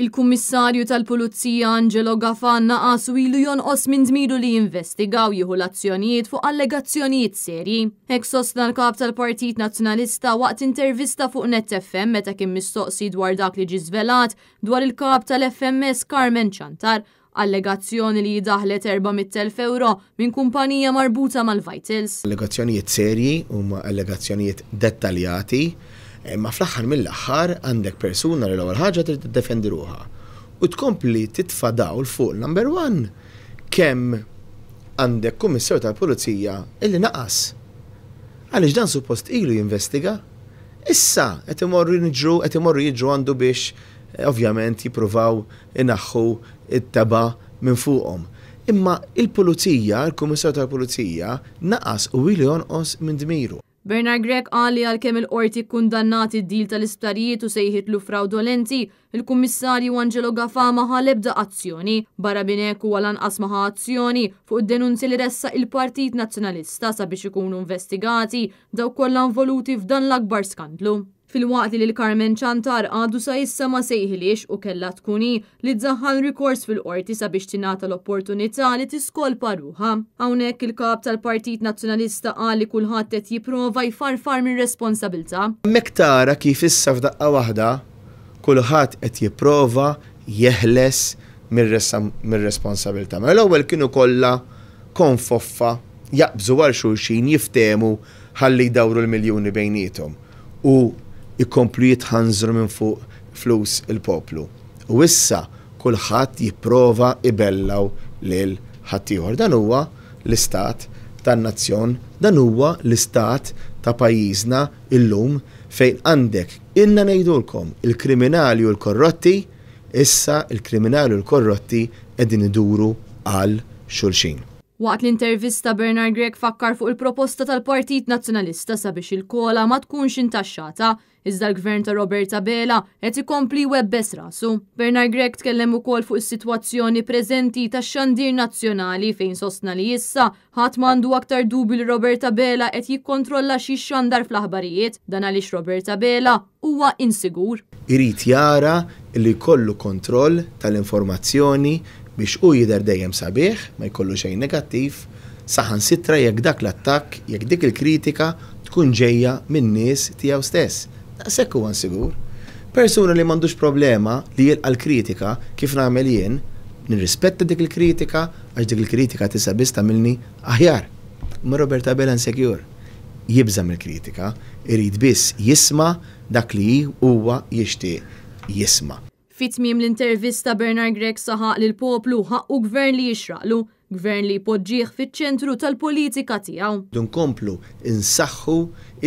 Il-Kummissarju tal-Pulizija Angelo Gafà naqas u ilu jonqos minn dmiru li jinvestiga u jieħu l-azzjonijiet fuq allegazzjonijiet serji. Hekk sostna l-Kap tal-Partit Nazzjonalista waqt intervista fuq Net FM meta kien mistoqsi dwar dak li ġie żvelat dwar il-Kap tal-FMS Carmen Ciantar, allegazzjoni li hi daħlet 400,000 ewro minn kumpanija marbuta mal-Vitals. Allegazzjonijiet serji huma allegazzjonijiet dettaljati, imma fl-aħħar mill-aħħar għandek persuna li l-ewwel ħaġa trid tiddefendi ruħha u tkompli titfa' dawl fuq number one kemm għandek Kummissarju tal-Pulizija illi naqas. Għaliex dan suppost ilu jinvestiga. Issa qed imorru jiġru qed imorru jiġru għandu biex ovvjament jippruvaw ineħħu t-tebgħa minn fuqhom. Imma il-Pulizija, il-Kummissarju tal-Pulizija naqas u ilu jonqos minn dmiru. Bernard Grech qal li għalkemm il-Qorti kkundannat id-deal tal-isptarijiet u sejħitlu frawdolenti, il-Kummissarju Angelo Gafà ma ħa l-ebda azzjoni. Barra minn hekk huwa lanqas ma ħa azzjoni fuq id-denunzja li ressaq il-Partit Nazzjonalista sabiex ikunu investigati dawk kollha involuti f'dan l-akbar skandlu. Filwaqt li lil Carmen Ciantar għadu sa issa ma sejħilhiex u kellha tkun hi li ddaħħal rikors fil-Qorti sabiex tingħata l-opportunità li tiskolpa ruħha. Hawnhekk il-Kap tal-Partit Nazzjonalista qal li kulħadd qed jipprova jfarfar mir-responsabilità. Hemmhekk tara kif issa f'daqqa waħda kulħadd qed jipprova jeħles mir-responsabilità. Mela l-ewwel kienu kollha konfoffa jaqbżu għal xulxin jiftehmu ħalli jdawru l-miljuni bejniethom. u jkomplu jitħanżru minn fuq flus il-poplu. U issa kulħadd jipprova jbellgħu lil ħaddieħor. Dan huwa l-istat tan-nazzjon, dan huwa l-istat ta' pajjiżna illum fejn għandek, ilna ngħidulkom, il-kriminali u l-korrotti, issa l-kriminali u l-korrotti qegħdin iduru għal xulxin. Waqt l-intervista Bernard Grech fakkar fuq il-proposta tal-Partit Nazzjonalista sabiex il-COLA ma tkunx intaxxata, iżda l-Gvern ta' Robert Abela qed ikompli jwebbes rasu. Bernard Grech tkellem ukoll fuq is-sitwazzjoni preżenti tax-xandir nazzjonali fejn sostna li issa ħadd m'għandu aktar dubju li Robert Abela qed jikkontrolla x'jixxandar fl-aħbarijiet, dan għaliex Robert Abela huwa insigur. Irid jara li jkollu kontroll tal-informazzjoni biex hu jidher dejjem sabiħ, ma jkollu xejn negattiv, saħansitra jekk dak l-attakk, jekk dik il-kritika tkun ġejja min-nies tiegħu stess. Daqshekk huwa insigur. Persuna li m'għandux problema li jilqa' l-kritika, kif nagħmel jien, nirrispetta dik il-kritika għax dik il-kritika tista' biss tagħmilni aħjar. Imma Robert Abela insecure. Jibża' mill-kritika, irid biss jisma' dak li huwa jixtieq jisma'. Fi tmiem l-intervista Bernard Grech saħaq li l-poplu ħaqqu gvern li jixraqlu, gvern li jpoġġih fiċ-ċentru tal-politika tiegħu. Rridu nkomplu nsaħħu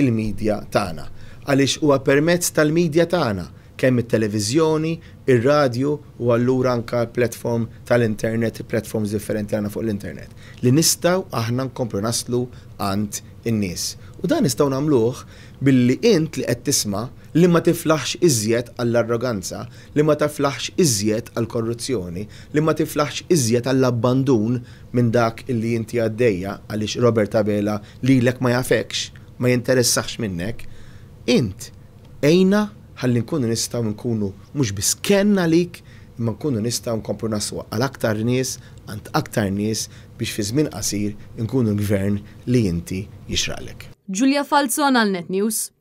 l-media tagħna għaliex huwa permezz tal-media tagħna, kemm it-televiżjoni, ir-radju u allura anke l-platform tal-internet, il-platforms differenti li għandna fuq l-internet, li nistgħu aħna nkomplu naslu għand in-nies. U dan nistgħu nagħmluh billi int li qed tisma' li ma tiflaħx iżjed għall-arroganza, li ma taflaħx iżjed għall-korruzzjoni, li ma tiflaħx iżjed għall-abbandun minn dak illi inti għaddejja għaliex Robert Abela lilek ma jafekx, ma jinteressahx minnek, int għinna ħalli nkunu nistgħu nkunu mhux biss kenn għalik imma nkunu nistgħu nkomplu naslu għal aktar nies, għand aktar nies biex fi żmien qasir inkunu l-Gvern li inti jixraqlek. Julia Falzon għal Net News.